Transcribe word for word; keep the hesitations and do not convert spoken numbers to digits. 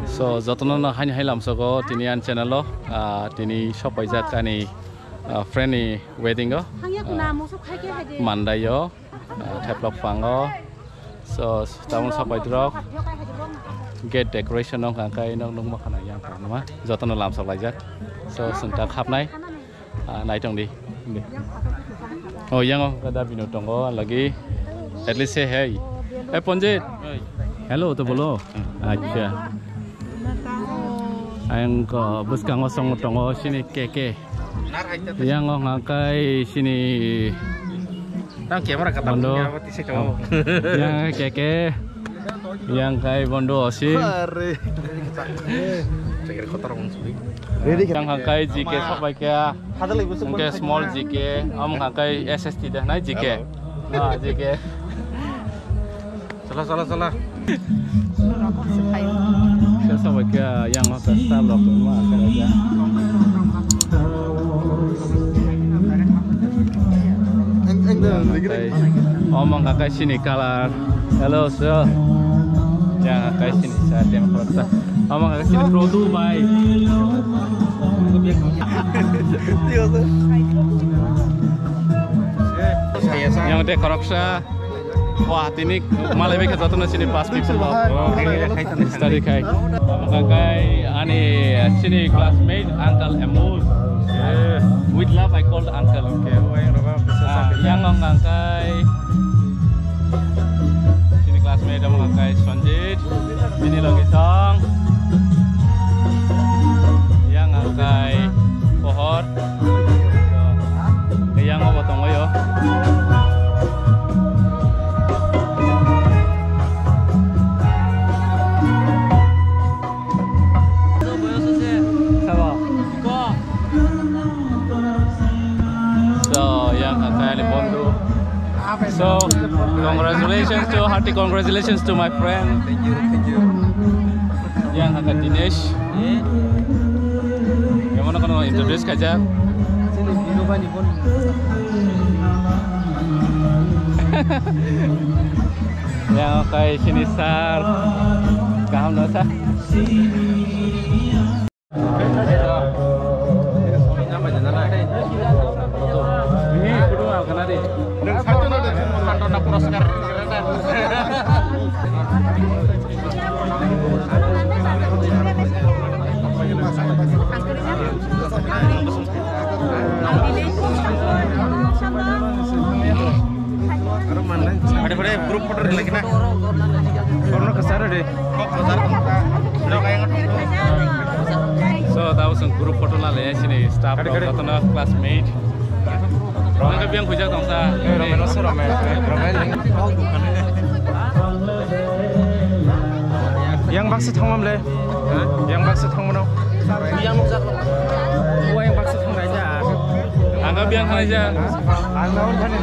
So, jotono no haini hai lamsogo tini ani channel o, ah, tini sopaijak ani, ah, friend ni wedding o, ah, Mandai o, ah, Theplok Pang o. So, tabuk sopaidrok gate decoration wngkha, hwnkhe nok nukma khana yang tongma jotono lamsok laijak. So, chwng ta khapnai. Ah, naitong di. Di. Oh, yang oh, kada bino tongo lagi. At least say hey. Eh, Ponjit. Hello, to bolo. Acha. Ayang ko bwskango song tongo sini K K. Yang oh ngakai sini. Tang camera kata Bondo. Punya apa tisi kamu? Yang K K. Yang kai Bondo Osim. Are. Cekir kotor wng sudi. Ready. Yang hangkai G K sapai kya. Hangkai small G K, am hangkai S S T dah nai G K. Hello. Ah, G K. Salah, salah, salah. Saya sapai kya yang hangkai staff rok ma kya. Eng, eng, dah, lagi, lagi. Om hangkai sini color. Hello, sir. Yang kai sini sa tem khoroksa. Amang kai sini Pro two bai. Yang te khoroksa. Wah, tini malai bai kha jotono sini pas people ba. Study khai. Amang kai ani sini classmate Uncle Amul. With love I called Uncle. Okay, why, Roba? Ah, yang ang kai. Sini classmate amo hwnkhe Sanjit, bini logi song. Yang hwnkhe Pohor. Yang obo tongwi o. Sabo. So, yang hwnkhe ani bondhu. So, congratulations to, hearty congratulations to my friend. Thank you, thank you. Yang hwnkhe Dinesh. Yang mana kono introduce kaijak. Yang kai sini sir. Kaham no sir. Ade, ade, group photo ri lagi na. Korno kasar ade. So, tabo chwng group photo la le sini staff rok jotono classmate. Nang biang khujak tong sa. Eh, Romen, ose Romen. Romen. Yang baksa thangmam le. Yang baksa thangmano. Yang baksa thang. Yang baksa thang raja. Ang biang khana ja. Ang na ur khani.